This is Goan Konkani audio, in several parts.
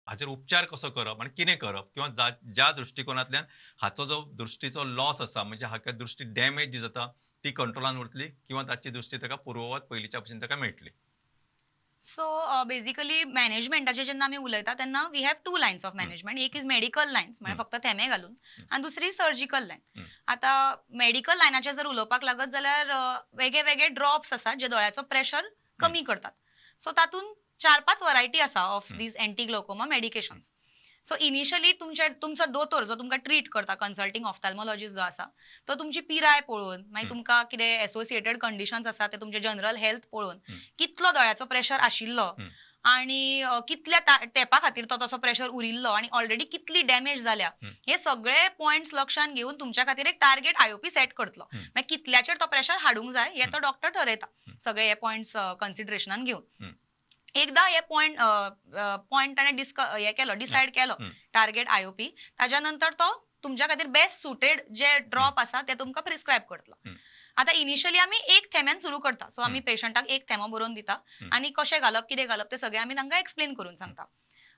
हाचेर उपचार कसो करप आनी कितें करप किंवा ज्या दृश्टिकोनांतल्यान हाचो जो दृश्टीचो लॉस आसा, म्हणजे हाका दृश्टी डॅमेज जी जाता ती कंट्रोलान उरतली किंवा ताची दृश्टी ताका पुर्ववत पयलींच्या भशेन ताका मेळटली. सो बेसिकली मॅनेजमेंटाचे जेन्ना आमी उलयता तेन्ना we have two lines of management. एक is medical lines, म्हळ्यार फक्त थेमे घालून, आनी दुसरी सर्जिकल लायन. आतां मेडिकल लायनाचेर जर उलोवपाक लागत जाल्यार वेगळे वेगळे ड्रॉप्स आसात जे दोळ्याचो प्रेशर कमी करतात. सो तातूंत चार पांच वरायटी आसा of these anti glaucoma medications. So initially तुमचे तुमचो दोतोर जो तुमकां ट्रीट करता, कन्सल्टींग ऑफ्थाल्मोलॉजिस्ट जो आसा, तो तुमची पिराय पळोवन, मागीर तुमकां कितें एसोसिएटेड कंडिशन्स आसा ते, तुमचे जनरल हेल्थ पळोवन, कितलो दोळ्याचो प्रेशर आशिल्लो आणि कितल्या तेंपा खातीर तो तसो प्रेशर उरिल्लो आणि ऑलरेडी कितली डॅमेज जाल्या, हे सगळे पॉयंट्स लक्षात घेवन तुमच्या खातीर एक टार्गेट आयओपी सेट करतलो. मागीर कितल्याचेर तो प्रेशर हाडूंक जाय हे तो डॉक्टर ठरयता, सगळे हे पॉयंट्स कन्सिडरेशनान घेवन. एकदा हे पॉयंट पॉयंट ताणें हे केलो, डिसायड केलो टार्गेट आयओपी, ताज्या नंतर तो तुमच्या खातीर बेस्ट सुटेड जे ड्रॉप आसा ते तुमकां प्रिस्क्रायब करतलो. आतां इनिशियली आमी एक थेम्यान सुरू करता. सो आमी पेशंटाक एक थेमो बरोवन दिता आनी कशें घालप, कितें घालप तें सगळें आमी तांकां एक्सप्लेन करून सांगता.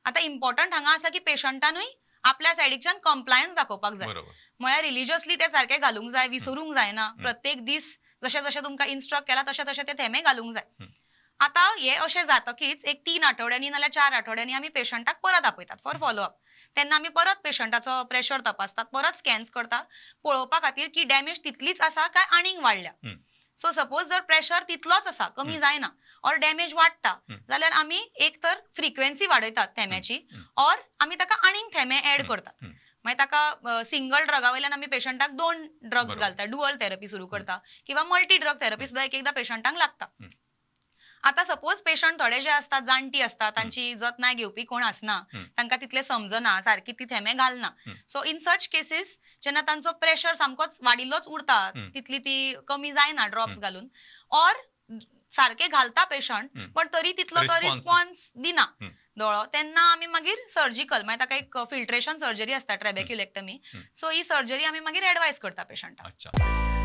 आतां इम्पॉर्टंट हांगा आसा की पेशंटानूय आपल्या सायडीच्यान कंप्लायन्स दाखोवपाक जाय. म्हळ्यार रिलिजियसली ते सारके घालूंक जाय, विसरूंक जायना. प्रत्येक दीस जशें जशें तुमकां इन्स्ट्रक्ट केलां तशें तशें ते थेमे घालूंक जाय. आतां हे अशें जातकीच एक 3 आठवड्यांनी नाल्यार 4 आठवड्यांनी आमी पेशंटाक परत आपयतात फॉर फॉलोअप. तेन्ना आमी परत पेशंटाचो प्रेशर तपासतात, परत स्कॅन्स करता पळोवपा खातीर की डॅमेज तितलीच आसा काय आनीक वाडल्या. सो सपोज जर प्रेशर तितलोच आसा, कमी जायना ऑर डॅमेज वाडटा जाल्यार आमी एक तर फ्रिक्वेन्सी वाडयतात थेम्याची ऑर आमी ताका आनीक थेमे ऍड करतात. मागीर ताका सिंगल ड्रगा वयल्यान आमी पेशंटाक दोन ड्रग्स घालता, डुअल थेरपी सुरू करता किंवा मल्टी ड्रग थेरपी सुद्दां एक एकदां पेशंटांक लागता. आतां सपोज पेशंट थोडे जे असतात, जाणटी असतात, तांची जतनाय घेवपी कोण आसना, तांकां तितलें समजना, सारकी ती थेमे घालना. सो इन सच केसीस जेन्ना तांचो प्रेशर सामकोच वाडिल्लोच उरता, तितली ती कमी जायना ड्रॉप्स घालून ऑर सारके घालता पेशंट पण तरी तितलो तो Response. Response दिना दोळो, तेन्ना आमी मागीर सर्जिकल, मागीर ताका एक फिल्ट्रेशन सर्जरी आसता, ट्रेबेक्युलेक्टमी. सो ही सर्जरी आमी मागीर एडवायज करता पेशंटाक. अच्छा.